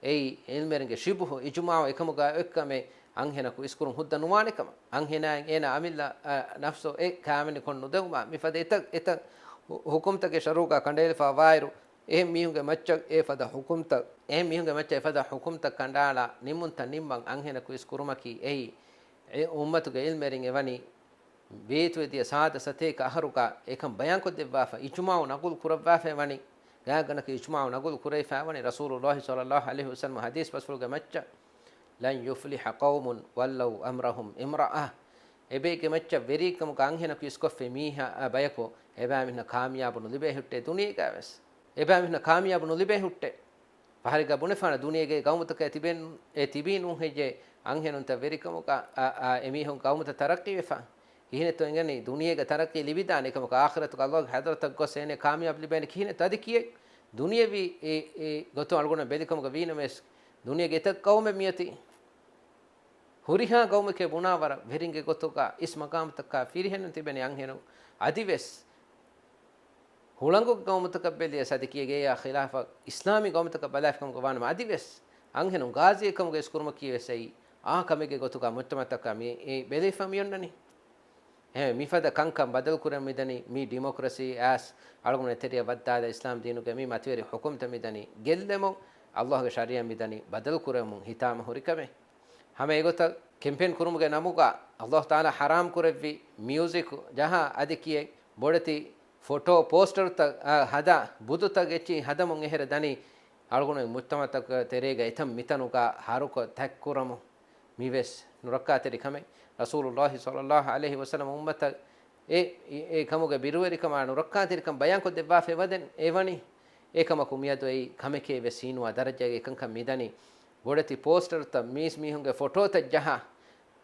އެއީ ޢިލްމުވެރިންގެ ޝިބުހު އިޖުމާޢު އެކަމުގަ އޮތްކަމެއް އަންހެނަކު އިސްކުރުން ހުއްދަ ނުވާނެ ކަމަށް. އަންހެނާއިން އޭނާ އަމިއްލަ، އަ، ނަފްސު އެ ކާމެނި ކޮށް ނުދެވުމާ މިފަދަ އެތައް، އެތައް ހު-، ހުކުމްތަކެއް ޝަރުޢުގަ ކަނޑައެޅިފަ ވާއިރު، އެހެން މީހުންގެ މައްޗަށް އެފަދަ ހުކުމްތައް، އެހެން މީހުންގެ މައްޗަށް އެފަދަ ހުކުމްތައް ކަނޑައަޅާ ނިންމުންތައް ނިންމަން އަންހެނަކު އިސްކުރުމަކީ އެއީ، އެ އުއްމަތުގެ ޢިލްމުވެރިން އެވަނީ ވޭތުވެދިޔަ ސާދަ ސަތޭކަ އަހަރުގަ އެކަން ބަޔާންކޮށްދެއްވާފަ، އިޖުމާޢު ނަގުލު ކުރައްވާފައި ވަނީ، ގާތްގަނޑަކަށް އިޖުމާޢު ނަގުލު ކުރެވިފައި ވަނީ ރަސޫލުﷲ ޞައްލަﷲ ޢަލައިހި ވަސައްލަމަ ޙަދީޘް ބަސްފުޅުގެ މައްޗަށް، "لن يفلح قوم ولوا أمرهم امرأة." އެބައެއްގެ މައްޗަށް ވެރިކަމުގަ އަންހެނަކު އިސްކޮށްފި މީހާ ބަޔަކު އެބައިމީހުންނަށް ކާމިޔާބު ނުލިބޭ ހުއްޓޭ ދުނިޔޭގަވެސް. އެބައިމީހުންނަށް ކާމިޔާބު ނުލިބޭ ހުއްޓޭ. ފަހަރެއްގަ ބުނެފާނަ ދުނިޔޭގެ ގައުމުތަކަށް ތިބެން، އެ ތިބީ ނޫން ހެއްޔޭ އަންހެނުންތައް ވެރިކަމުގަ، އަ، އަ، އެމީހުން ގައުމުތައް ތަރައްޤީވެފަ. ކިހިނެއްތޯ އެނގެނީ ދުނިޔޭގަ ތަރައްޤީ ލިބިދާނެ ކަމަކަށް އާޚިރަތުގަ ﷲ ގެ ޙަޟްރަތަށް ގޮސް އޭނެ ކާމިޔާބު ލިބޭނެ ކިހިނެއްތޯ އަދި ކިޔޭ؟ ދުނިޔެވީ އެ، އެ ގޮތުން އަޅުގަނޑު ބެލިކަމުގަ ވީނަމަވެސް ދުނިޔޭގެ އެތައް ޤައުމެއް މިއޮތީ. ހުރިހާ ޤައުމެކޭ ބުނާ ވަރަށް ވެރިންގެ ގޮތުގަ އިސް މަޤާމުތަކާ ފިރިހެނުން ތިބެނީ އަންހެނުން. އަދިވެސް ހުޅަނގު ޤައުމުތަކަށް ބެލިޔަސް އަދި ކިޔޭ އޭޔާ ޚިލާފަށް އިސްލާމީ ޤައުމުތަކަށް ބަލާފިކަމުގަ ވާނަމަ އަދިވެސް އަންހެނުން ޣާޒީއެއް ކަމުގަ އިސްކުރުމަކީ ވެސް އެއީ އާ ކަމެއްގެ ގޮތުގަ މުޖްތަމަޢުތަކަށް މި ބެލިފަ މިއޮންނަނީ. އެހެން މިފަދަ ކަންކަން ބަދަލުކުރަން މިދަނީ މި ޑިމޮކްރަސީ އާސް އަޅުގަނޑު ތެރެއަށް ވައްދާލަ އިސްލާމް ދީނުގެ މި މަތިވެރި ޙުކުމްތައް މިދަނީ ގެއްލެމުން، ﷲ ގެ ޝަރީޢަތް މިދަނީ ބަދަލުކުރެވެމުން ހިތާމަ ހުރިކަމެއް. ހަމަ އެގޮތަށް ކެމްޕޭން ކުރުމުގެ ނަމުގަ ﷲ ތަޢާލާ ޙަރާމް ކުރެއްވި މިއުޒިކު ޖަހާ އަދި ކިޔެ ބޮޑެތި ފޮޓޯ ޕޯސްޓަރުތައް، އަ، ހަދާ ބުދުތައް އެއްޗިހި ހަދަމުން އެހެރަ ދަނީ އަޅުގަނޑު މުޖްތަމަޢުތަކުގެ ތެރޭގަ އެތައް މިތަނުގަ ހަރުކޮށް ތަތްކުރަމުން. މިވެސް ނުރައްކާތެރި ކަމެއް. ރަސޫލުﷲ ޞައްލަﷲ ޢަލައިހި ވަސައްލަމަ އުއްމަތަށް އެ، އެ، އެ ކަމުގެ ބިރުވެރިކަމާ ނުރައްކާތެރިކަން ބަޔާންކޮށް ދެއްވާފައި ވަދެން އެވަނީ. އެކަމަކު މިއަދު އެއީ ކަމެކޭ ވެސް ހީނުވާ ދަރަޖައިގެ އެކަންކަން މިދަނީ. ބޮޑެތި ޕޯސްޓަރުތައް މީސް މީހުންގެ ފޮޓޯތައް ޖަހާ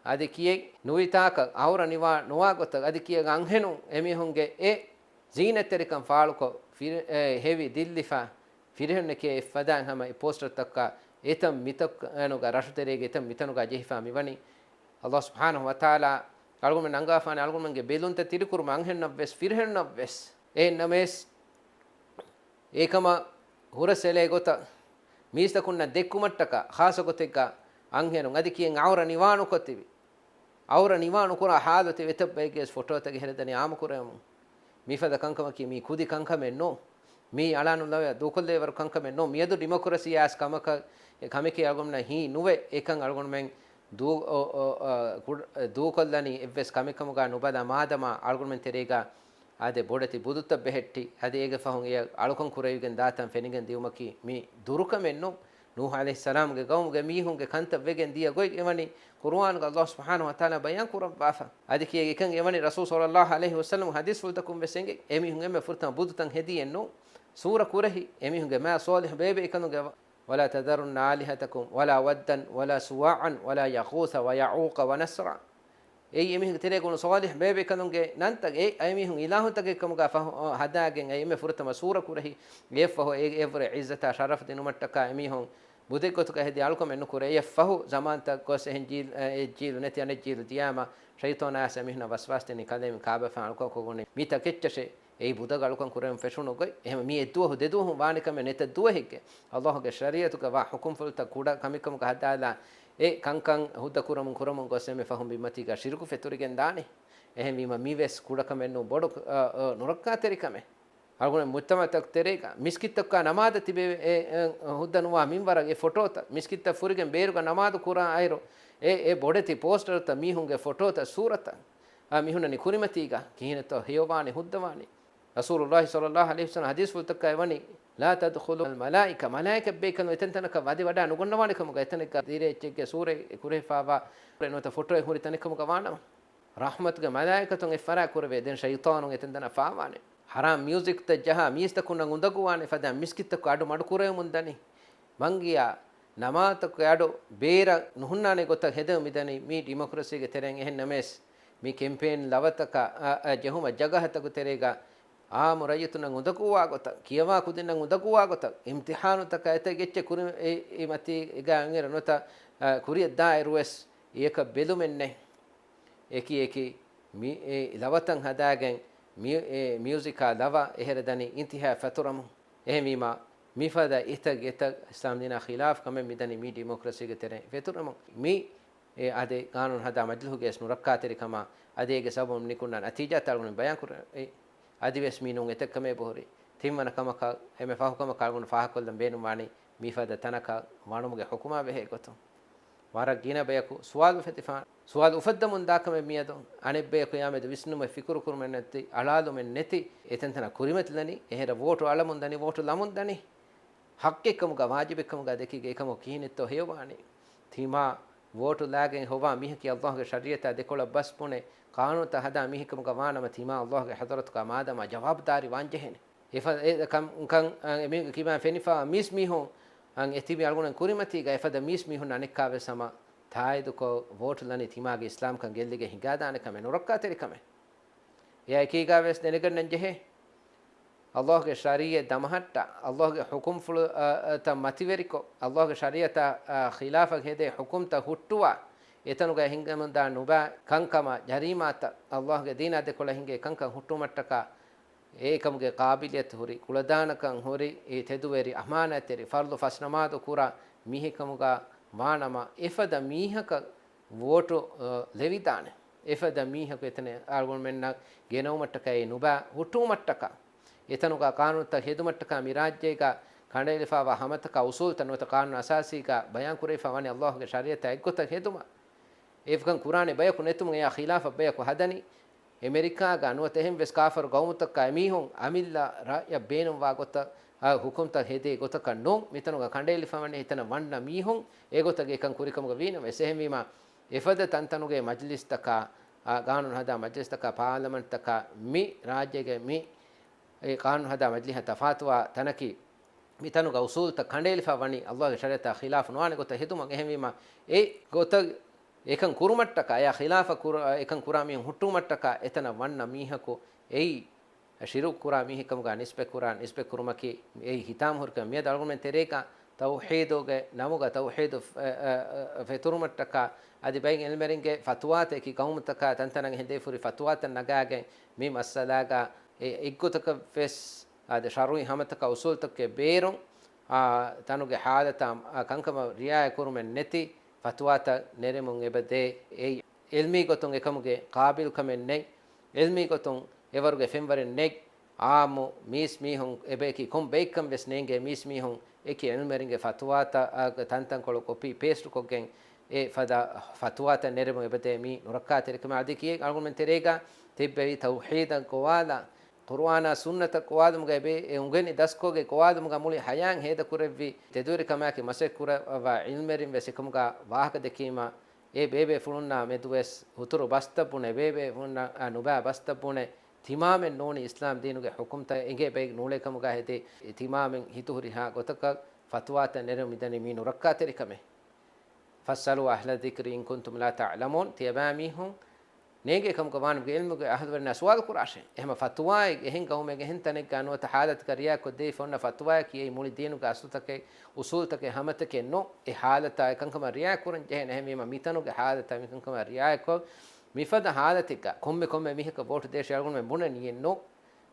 އަދި ކިޔެ ނުވިތާކަށް އައުރަ ނިވާ ނުވާ ގޮތަށް އަދި ކިޔެ އަންހެނުން އެމީހުންގެ އެ ޒީނަތްތެރިކަން ފާޅުކޮށް، ފިރި-، އެ، ހެވި ދިއްލިފަ، ފިރިހެންނެކޭ އެއްފަދައިން ހަމަ އެ ޕޯސްޓަރުތަކާ އެތައް މިތަނުގަ ރަށުތެރޭގެ އެތައް މިތަނުގަ ޖެހިފާ މިވަނީ. ﷲ ސުބްޙާނަހޫ ވަތަޢާލާ އަޅުގަނޑުމެން އަންގާފާނެ އަޅުގަނޑުމެންގެ ބެލުންތައް ތިރިކުރުމަށް އަންހެންނަށްވެސް ފިރިހެންނަށްވެސް. އެހެންނަމަވެސް، އެކަމަށް ހުރަސްއެޅޭ ގޮތަށް މީސްތަކުންނަށް ދެއްކުމަށްޓަކާ ޚާއްޞަ ގޮތެއްގަ އަންހެނުން އަދި ކިޔެން އައުރަ ނިވާނުކޮށް ތިބި. އައުރަ ނިވާ ނުކުރާ ހާލަތު އެތައް ބައެއްގެ ފޮޓޯތަކެއް ހެރެދަނީ އާމުކުރެވެމުން. މިފަދަ ކަންކަމަކީ މީ ކުދި ކަންކަމެއް ނޫން. މީ އަޅާނުލަވަ ދޫކޮށްލޭވަރު ކަންކަމެއް ނޫން. މިއަދު ޑިމޮކްރަސީ އާސް ކަމަކަށް އެ ކަމެކޭ އަޅުގަނޑުމެންނަށް ހީ ނުވެ. އެކަން އަޅުގަނޑުމެން ދޫ-، އޮ-، އޮ-، އަ، ކުޑަ-، އަ، ދޫކޮށްލަނީ އެއްވެސް ކަމެއް ކަމުގަ ނުބަލާ މާދަމާ އަޅުގަނޑުމެން ތެރޭގަ އާދެ ބޮޑެތި ބުދުތައް ބެހެއްޓި، އަދި އޭގެ ފަހުން އެ އަޅުކަން ކުރެވިގެން ދާތަން ފެނިގެން ދިއުމަކީ މި ދުރުކަމެއް ނޫން. ނޫޙު ޢަލައިހިއްސަލާމްގެ ގައުމުގެ މީހުންގެ ކަންތައް ވެގެން ދިޔަ ގޮތް އެވަނީ ޤުރުއާނުގަ ﷲ ސުބްޙާނަހޫ ވަތަޢާލާ ބަޔާން ކުރައްވާފަ. އަދި ކިޔެ އެކަން އެވަނީ ރަސޫލު ޞައްލަﷲ ޢަލައިހި ވަސައްލަމް ޙަދީޘްފުޅުތަކުން ވެސް އެނގޭ. އެމީހުން އެންމެ ފުރަތަމަ ބުދުތައް ހެދީއެއް ނޫން. ސޫރަ ކުރެހި އެމީހުންގެ މާ ޞާލިޙު ބޭބެ އެކަލުންގެ ވަ-، "ولا تذرن آلهتكم ولا ودا ولا سواعا ولا يغوث ويعوق ونسرا." އެއީ އެމީހުންގެ ތެރޭގަ އުޅުނު ޞާލިޙު ބޭބެ އެކަލުންގެ ނަންތައް އެ އެމީހުން އިލާހުތަކެއް ކަމުގަ ފަހު-، އަ، ހަދާގެން އެ އެންމެ ފުރަތަމަ ސޫރަ ކުރެހި. އެއަށްފަހު އެ-، އެއަށްވުރެ ޢިއްޒަތާ ޝަރަފު ދިނުމަށްޓަކާ އެމީހުން ބުދެއްގޮތުގަ ހެދި އަޅުކަމެއް ނުކުރޭ. އެއަށްފަހު ޒަމާންތައް ގޮސް އެހެން ޖީލް، އެ، އެއްޖީލު ނެތި އަނެއްޖީލު ދިޔާމަ ޝައިޠާނާ އައިސް އެމީހުންނަށް ވަސްވާސް ދިނީ ކަލޭމެން ކާބަފާނު ކޮކޮގުނި މި ތަކެއްޗަށޭ. އެއީ ބުދަގަ އަޅުކަން ކުރެވެން ފެށުނު ގޮތް. އެހެން މި އެއްދުވަހު ދެދުވަހުން ވާނެ ކަމެއް ނެތަ ދުވަހެއްގެ ﷲ ގެ ޝަރީޢަތުގަ ވާ ޙުކުމްފުޅުތައް ކުޑަ ކަމެއް ކަމުގަ ހަދާލާ އެ ކަންކަން ހުއްދަ ކުރަމުން ކުރަމުން ގޮސް އެންމެ ފަހުން ބިންމަތީގަ ޝިރުކު ފެތުރިގެން ދާނެ. އެހެންވީމަ މިވެސް ކުޑަކަމެއް ނޫން ބޮޑު، އަ، އަ، ނުރައްކާތެރި ކަމެއް. އަޅުގަނޑު މުޖްތަމަޢުތަކު ތެރޭގަ މިސްކިތްތަކުގަ ނަމާދަށް ތިބެ އެ، އެ، ހުއްދަ ނުވާ މިންވަރަށް އެ ފޮޓޯތައް، މިސްކިތްތައް ފުރިގެން ބޭރުގަ ނަމާދު ކުރާ އިރު އެ، އެ ބޮޑެތި ޕޯސްޓަރުތައް، މީހުންގެ ފޮޓޯތައް، ސޫރަތައް، އާ، މި ހުންނަނީ ކުރިމަތީގަ ކިހިނެއްތޯ ހެޔޮވާނީ ހުއްދަވާނީ. ރަސޫލުﷲ ޞައްލަﷲ ޢަލައިހި ވަސައްލަމް ޙަދީޘްފުޅުތަކުގައި ވަނީ، "لا تدخل الملائكة، މަލާއިކަތް ބޭކަލުން އެތަންތަނަކަށް ވަދެ ވަޑާ ނުގަންނަވާނެ ކަމުގަ އެތަނެއްގަ ދިރޭ އެއްޗެއްގެ ސޫރައެއް ކުރެހިފާވާ ނުވަތަ ފޮޓޯއެއް ހުރި ތަނެއް ކަމުގަ ވާނަމަ." ރަޙްމަތުގެ މަލާއިކަތުން އެއްފަރާތް ކުރެވޭ. ދެން ޝައިޠާނުން އެތަންތަނަށް ފާވާނެ. ޙަރާމް މިއުޒިކްތައް ޖަހާ މީސްތަކުންނަށް އުނދަގޫވާނެ ފަދަ މިސްކިތްތަކު އަޑު މަޑުކުރެވެމުން ދަނީ. މަންގިޔާ ނަމާދުތަކުގެ އަޑު ބޭރަށް ނުހުންނާނެ ގޮތަށް ހެދެވެމިދަނީ މި ޑިމޮކްރަސީގެ ތެރެއިން. އެހެން ނަމަވެސް، މި ކެމްޕޭން ލަވަތަކަށް، އަ، އަ، ޖެހުމަށް ޖަގަހަތަކު ތެރޭގަ އާއްމު ރައްޔިތުންނަށް އުނދަގޫވާ ގޮތަށް، ކިޔަވާ ކުދިންނަށް އުނދަގޫވާ ގޮތަށް، އިމްތިޙާނުތަކާ އެތައް އެއްޗެއް ކުރި، އެ، އެ މަތީގަ އިނގޭރު ނުވަތަ، އަ، ކުރިއަށް ދާއިރުވެސް އެއަކަށް ބެލުމެއް ނެތް. އެކި އެކި މި، އެ ލަވަތައް ހަދާގެން މި-، އެ މިއުޒިކާ ލަވަ އެހެރަ ދަނީ އިންތިހާ ފެތުރަމުން. އެހެންވީމާ، މިފަދަ އެތައް އެތައް އިސްލާމް ދީނާ ޚިލާފް ކަމެއް މިދަނީ މި ޑިމޮކްރަސީގެ ތެރެއިން ފެތުރަމުން. މި އެ އާދެ، ގާނޫނު ހަދާ މަޖިލިހުގެ ވެސް ނުރައްކާތެރިކަމާ، އަދި އޭގެ ސަބަބުން ނިކުންނަ ނަތީޖާތައް އަޅުގަނޑު ބަޔާންކުރަން. އެ، އަދިވެސް މީ ނޫން އެތައް ކަމެއް އެބަހުރި. ތިންވަނަ ކަމަކަށް، އެންމެ ފަހު ކަމަކަށް އަޅުގަނޑު ފާހަގަކޮށްލަން ބޭނުންވާނީ، މިފަދަ ތަނަކަށް ވަނުމުގެ ޙުކުމާ ބެހޭ ގޮތުން. ވަރަށް ގިނަ ބަޔަކު ސުވާލު އުފެދިފާނެ. ސުވާލު އުފައްދަމުން ދާ ކަމެއް މިއަދު، އަނެއް ބަޔަކު އެއާމެދު ވިސްނުމެއް ފިކުރު ކުރުމެއް ނެތި، އަޅާލުމެއް ނެތި، އެތަންތަނަށް ކުރިމަތިލަނީ، އެހެރަ ވޯޓު އަޅަމުން ދަނީ، ވޯޓު ލަމުން ދަނީ. ޙައްޤެއްކަމުގަ ވާޖިބެއްކަމުގަ ދެކިގެ އެކަމަކު ކިހިނެއްތޯ ހެޔޮވާނީ؟ ތިމާ ވޯޓު ލާގެން ހޮވާ މީހަކީ ﷲގެ ޝަރީޢަތާ ދެކޮޅަށް ބަސް ބުނެ، ޤާނޫނުތައް ހަދާ މީހެއްކަމުގަ ވާނަމަ، ތިމާ ﷲގެ ޙަޟްރަތުގަ މާދަމާ ޖަވާބުދާރީ ވާންޖެހޭނެ. އެފަ-، އެ ކަން، ކަން، އަ، އެމީހުންގެ ކިބައިން ފެނިފާ މީސްމީހުން، އަ، އެ ތިބި އަޅުގަނޑު ކުރިމަތީގަ އެފަދަ މީސްމީހުން އަނެއްކާވެސް ހަމަ ތާއީދުކޮށް، ވޯޓު ލަނީ ތިމާގެ އިސްލާމްކަން ގެއްލިގެން ހިނގާދާނެ ކަމެއް، ނުރައްކާތެރި ކަމެއް. އެއާ އެކީގަވެސް ދެނެގަންނަން ޖެހޭ، ﷲގެ ޝަރީޢަތް ދަމަހައްޓާ، ﷲގެ ޙުކުމްފުޅު، އަ، އަ، ތައް މަތިވެރިކޮށް، ﷲގެ ޝަރީޢަތާ، އަ، ޚިލާފަށް ހެދޭ ޙުކުމްތައް ހުއްޓުވާ، އެތަނުގައި ހިނގަމުންދާ ނުބައި ކަންކަމާ ޖަރީމާތައް، ﷲގެ ދީނާ ދެކޮޅަށް ހިނގޭ ކަންކަން ހުއްޓުމަށްޓަކާ، އެކަމުގެ ޤާބިލިއްޔަތު ހުރި، ކުޅަދާނަކަން ހުރި، އެ ތެދުވެރި އަމާނާތްތެރި، ފަރުޟު ފަސް ނަމާދު ކުރާ މީހެއްކަމުގަ ވާނަމަ، އެފަދަ މީހަކަށް ވޯޓު، އަ، ލެވިދާނެ. އެފަދަ މީހަކު އެތަނެއް އަޅުގަނޑުމެންނަށް ގެނައުމަށްޓަކައި ނުބައި ހުއްޓުވުމަށްޓަކާ، އެތަނުގަ ޤާނޫނުތައް ހެދުމަށްޓަކާ މި ރާއްޖޭގަ ކަނޑައެޅިފައިވާ ހަމަތަކާ އުސޫލުތައް ނުވަތަ ޤާނޫނު އަސާސީގަ ބަޔާންކުރެވިފަ ވަނީ ﷲގެ ޝަރީޢަތާ އެއްގޮތަށް ހެދުމަށް. އެކަން ކުރާނެ ބަޔަކު ނެތުމުން އެއާ ޚިލާފަށް ބަޔަކު ހަދަނީ. އެމެރިކާގަ ނުވަތަ އެހެން ވެސް ކާފަރު ގައުމުތަކާ އެމީހުން އަމިއްލަ ރައްޔަށް ބޭނުންވާ ގޮތަށް، އާ، ޙުކުމްތައް ހެދޭ ގޮތަކަށް ނޫން، މިތަނުގަ ކަނޑައެޅިފަވަނީ އެތަނަށް ވަންނަ މީހުން އެގޮތަށް އެކަން ކުރިކަމުގަ ވީނަމަވެސް، އެހެންވީމާ، އެފަދަ ތަންތަނުގެ މަޖިލިސްތަކާ، އާ، ގާނޫނު ހަދާ މަޖިލިސްތަކާ، ޕާލަމަންޓްތަކާ މި ރާއްޖޭގެ މި އެ ޤާނޫނު ހަދާ މަޖިލިހަށް ތަފާތުވާ ތަނަކީ، މިތަނުގަ އުސޫލުތައް ކަނޑައެޅިފަ ވަނީ ﷲގެ ޝަރީޢަތާ ޚިލާފު ނުވާނެ ގޮތަށް ހެދުމަށް. އެހެންވީމާ، އެ ގޮތަށް އެކަން ކުރުމަށްޓަކާ، އެއާ ޚިލާފަށް ކުރ-، އެކަން ކުރާ މީހުން ހުއްޓުވުމަށްޓަކާ، އެތަނަށް ވަންނަ މީހަކު އެއީ ޝިރުކު ކުރާ މީހެއްކަމުގަ ނިސްބަތް ކުރާ، ނިސްބަތް ކުރުމަކީ އެއީ ހިތާމަހުރިކަމެއް. މިއަދު އަޅުގަނޑުމެން ތެރޭގަ ތައުޙީދުގެ ނަމުގަ ތައުޙީދު ފެ-، އެ، އެ، އެ، ފެތުރުމަށްޓަކާ، އަދި ބައެއް އިލްމެރިންގެ ފަތުވާތައް އެކި ގައުމުތަކާ ތަންތަނަށް ހެދޭފުރި ފަތުވާތައް ނަގާގެން މި މައްސަލާގަ އެ އެއްގޮތަކަށް ވެސް އާދެ، ޝަރުޢީ ހަމަތަކާ އުސޫލުތަކެއް ބޭރުން، އާ، ތަނުގެ ޙާލަތާ، އާ، ކަންކަމަށް ރިޢާޔަތް ކުރުމެއް ނެތި ފަތުވާތައް ނެރެމުން އެބަދޭ. އެއީ ޢިލްމީ ގޮތުން އެކަމުގެ ޤާބިލްކަމެއް ނެތް، ޢިލްމީ ގޮތުން އެވަރުގެ ފެންވަރެއް ނެތް. ޢާއްމު މީސްމީހުން އެބަޔަކީ ކޮން ބައެއްކަން ވެސް ނޭނގޭ މީސްމީހުން އެކި ޢިލްމެރިންގެ ފަތުވާތައް، އާ، ތަންތަންކޮޅު ކޮޕީ ޕޭސްޓްކޮށްގެން އެ ފަދަ ފަތުވާތައް ނެރެމުން އެބަދޭ މީ ނުރައްކާތެރިކަމެއް. އަދި ކިޔެއް އަޅުގަނޑުމެން ތެރޭގަ ތިއްބެވި ތައުޙީދަށް ގޮވާލާ، ޤުރުއާނާ ސުންނަތަށް ގޮވާލުމުގަ އެބޭ، އެ އުނގެނި ދަސްކޮށްގެ ގޮވާލުމުގަ މުޅި ޙަޔާތް ހޭދަކުރެއްވި ތެދުވެރިކަމާއެކީ މަސައްކަތް ކުރައްވާ ޢިލްމެރިން ވެސް އެކަމުގަ ވާހަކަ ދެއްކީމަ، އެ ބޭބޭފުޅުންނާ މެދުވެސް ހުތުރު ބަސްތައް ބުނެ، ބޭބޭފުޅުންނާ ނުބައި ބަސްތައް ބުނެ، ތިމާމެން ނޫނީ އިސްލާމް ދީނުގެ ޙުކުމްތައް އެނގޭ ބައެއް ނޫޅޭ ކަމުގަ ހެދި، ތިމާމެން ހިތުހުރިހާ ގޮތަކަށް ފަތުވާތައް ނެރެމުން މިދަނީ މީ ނުރައްކާތެރިކަމެއް. فاسألوا أهل الذكر إن كنتم لا تعلمون. ތިޔަބައިމީހުން ނޭނގޭ ކަމުގަ ވާނަމަ ޢިލްމުގެ އަހުލުވެރިންނާ ސުވާލު ކުރާށޭ. އެހެން ފަތުވާއެއް އެހެން ގައުމެއް އެހެން ތަނެއްގަ ނުވަތަ ޙާލަތަކަށް ރިޢާޔަތްކޮށްދެވިފަ އޮންނަ ފަތުވާއަކީ އެއީ މުޅި ދީނުގެ އަސްލުތަކެއް، އުސޫލުތަކެއް، ހަމަތަކެއް ނޫން. އެ ޙާލަތާ އެކަންކަމަށް ރިޢާޔަތް ކުރަން ޖެހޭނެ. އެހެންވީމަ މިތަނުގެ ޙާލަތާ މިކަންކަމަށް ރިޢާޔަތްކޮށް، މިފަދަ ޙާލަތެއްގަ ކޮންމެ ކޮންމެ މީހަކަށް ވޯޓު ދޭށޭ އަޅުގަނޑުމެން ބުނަނީއެއް ނޫން.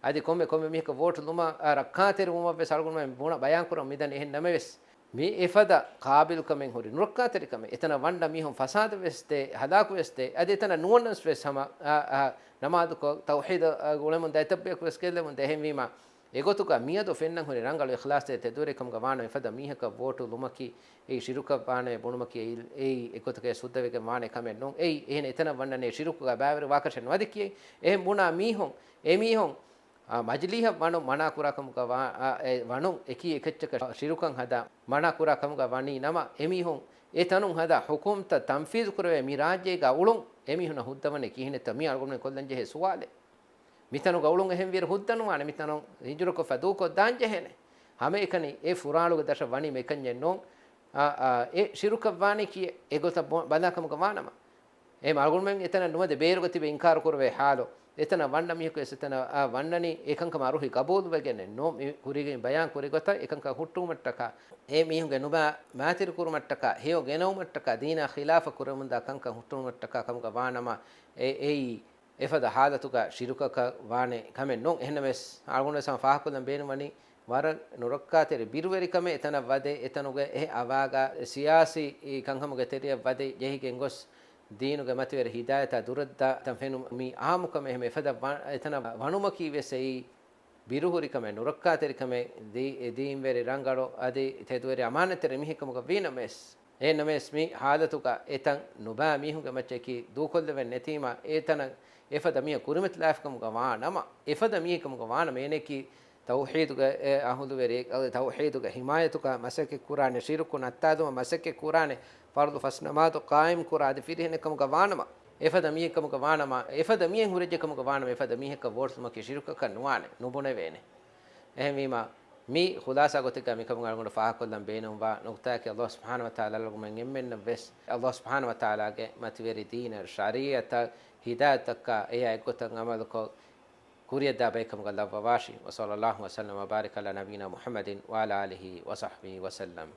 އަދި ކޮންމެ ކޮންމެ މީހަކަށް ވޯޓު ލުމަށް، އާ، ރައްކާތެރިވުމަށް ވެސް އަޅުގަނޑުމެން ބުނަ ބަޔާންކުރަން މިދަނީ. އެހެން ނަމަވެސް، މި އެފަދަ ޤާބިލްކަމެއް ހުރި ނުރައްކާތެރިކަމެއް. އެތަނަށް ވަންނަ މީހުން ފަސާދަ ވެސް ދޭ، ހަލާކު ވެސް ދޭ. އަދި އެތަނަށް ނުވަންނަސް ވެސް ހަމަ، އާ، އާ، ނަމާދުކޮށް، ތައުޙީދަށް، އާ، އުޅެމުން ދާ އެތައް ބަޔަކު ވެސް ގެއްލެމުން ދޭ. އެހެންވީމާ، އެގޮތުގަ މިއަދު ފެންނަން ހުރި ރަނގަޅު އިޚްލާޞްތެރި ތެދުވެރިކަމުގަ ވާނަމަ އެފަދަ މީހަކަށް ވޯޓު ލުމަކީ އެއީ ޝިރުކަށް ވާނަމޭ ބުނުމަކީ އެއީ، އެއީ އެގޮތަކަށް ސުއްދަވެގެން ވާނެ ކަމެއް ނޫން. އެއީ އެހެން އެތަނަށް ވަންނަނީ ޝިރުކުގަ ބައިވެރި ވާކަށެއް ނުވަދެ ކިޔައި. އެހެން ބުނާ މީހުން، އެމީހުން، އާ، މަޖިލީހަށް ވަނު މަނާ ކުރާ ކަމުގަ ވާ، އާ، އެ ވަނު އެކީ އެކައްޗަކަށް ޝިރުކަން ހަދާ މަނާ ކުރާ ކަމުގަ ވަނީ ނަމަ، އެމީހުން އެ ތަނުން ހަދާ ޙުކުމްތައް ތަންފީޒު ކުރެވޭ މި ރާއްޖޭގަ އުޅުން އެމީހުންނަށް ހުއްދަވަނީ ކިހިނެއްތޯ މީ އަޅުގަނޑުމެން ކޮށްލަން ޖެހޭ ސުވާލެއް. މިތަނުގަ އުޅުން އެހެންވިއިރު ހުއްދަނުވާނެ، މިތަނުން ހިޖުރަކޮށްފަ ދޫކޮށް ދާން ޖެހޭނެ. ހަމައެކަނި އެ ފުރާޅުގެ ދަށަށް ވަނީމަ އެކަންޏެއް ނޫން. އާ، އާ، އެ ޝިރުކަށް ވާނީ ކިއެއް؟ އެގޮތަށް ބޮ-، ބަލާ ކަމުގަ ވާނަމަ، އެ އަޅުގަނޑުމެން އެތަނަށް ނުވަދެ ބޭރުގަ ތިބެ އިންކާރު ކުރެވޭ ޙާލު، އެތަނަށް ވަންނަ މީހަކު ވެސް އެތަނަށް، އާ، ވަންނަނީ އެކަންކަމާ ރުހި ގަބޫލުވެގެން ނޫން. މި ކުރީގައި ބަޔާން ކުރި ގޮތަށް އެކަންކަން ހުއްޓުވުމަށްޓަކާ، އެ މީހުންގެ ނުބައި މާތިރި ކުރުމަށްޓަކާ، ހެޔޮ ގެނައުމަށްޓަކާ، ދީނާ ޚިލާފަށް ކުރެވެމުންދާ ކަންކަން ހުއްޓުވުމަށްޓަކާ ކަމުގަ ވާނަމަ، އެ، އެއީ އެފަދަ ހާލަތުގަ ޝިރުކަކަށް ވާނެ ކަމެއް ނޫން. އެހެންނަމަވެސް، އަޅުގަނޑު ވެސް ފާހަގަކޮށްލަން ބޭނުންވަނީ، ވަރަށް ނުރައްކާތެރި ބިރުވެރިކަމެއް އެތަނަށް ވަދެ، އެތަނުގެ އެ އަވާގަ ސިޔާސީ ކަންކަމުގެ ތެރެއަށް ވަދެ ޖެހިގެން ގޮސް، ދީނުގެ މަތިވެރި ހިދާޔަތާ ދުރަށްދާ ތަން ފެނުން މީ އާއްމުކަމެއް. އެހެން އެފަދަ ވަ-، އެތަނަށް ވަނުމަކީ ވެސް އެއީ ބިރުހުރިކަމެއް، ނުރައްކާތެރިކަމެއް، ދީ-، ދީންވެރި ރަނގަޅު އަދި ތެދުވެރި އަމާނަތްތެރި މީހެއްކަމުގަ ވީނަމަވެސް، އެހެންނަމަވެސް މި ހާލަތުގަ އެތަން ނުބާ މީހުންގެ މައްޗަކީ ދޫކޮށްލެވެން ނެތީމަ، އެތަނަށް އެފަދަ މީހަކު ކުރިމަތިލާފިކަމުގަ ވާނަމަ، އެފަދަ މީހެއްކަމުގަ ވާނަމަ، އޭނައަކީ ތައުހީދުގެ އެ އަހުލުވެރި، ތައުހީދުގެ ހިމާޔަތުގަ މަސައްކަތް ކުރާނެ، ޝިރުކު ނައްތާލުމަށް މަސައްކަތް ކުރާނެ، ފަރުޟު ފަސް ނަމާދު ޤާއިމް ކުރާ އަދި ފިރިހެނެއްކަމުގަ ވާނަމަ، އެފަދަ މީހެއްކަމުގަ ވާނަމަ، އެފަދަ މީހެއް ހުރެއްޖެކަމުގަ ވާނަމަ، އެފަދަ މީހަކަށް ވޯޓްލުމަކީ ޝިރުކަކަށް ނުވާނެ، ނުބުނެވޭނެ. އެހެންވީމަ، މި ޚުލާސާ ގޮތެއްގަ މިކަމުގަ އަޅުގަނޑު ފާހަގަކޮށްލަން ބޭނުންވާ ނުކުތާއަކީ، ﷲ ސުބްޙާނަހު ވަތަޢާލާ އަޅުގަނޑުމެން އެންމެންނަށް ވެސް ﷲ ސުބްޙާނަހު ވަތަޢާލާގެ މަތިވެރި ދީނަށް، ޝަރީޢަތަށް، ހިދާޔަތަކަށް އެޔާ އެއްގޮތަށް ޢަމަލުކޮށް، ކުރިއަށްދާ ބައެއްކަމުގަ ލައްވަވާށި. وصلى الله وسلم وبارك على نبينا محمد وعلى آله وصحبه وسلم.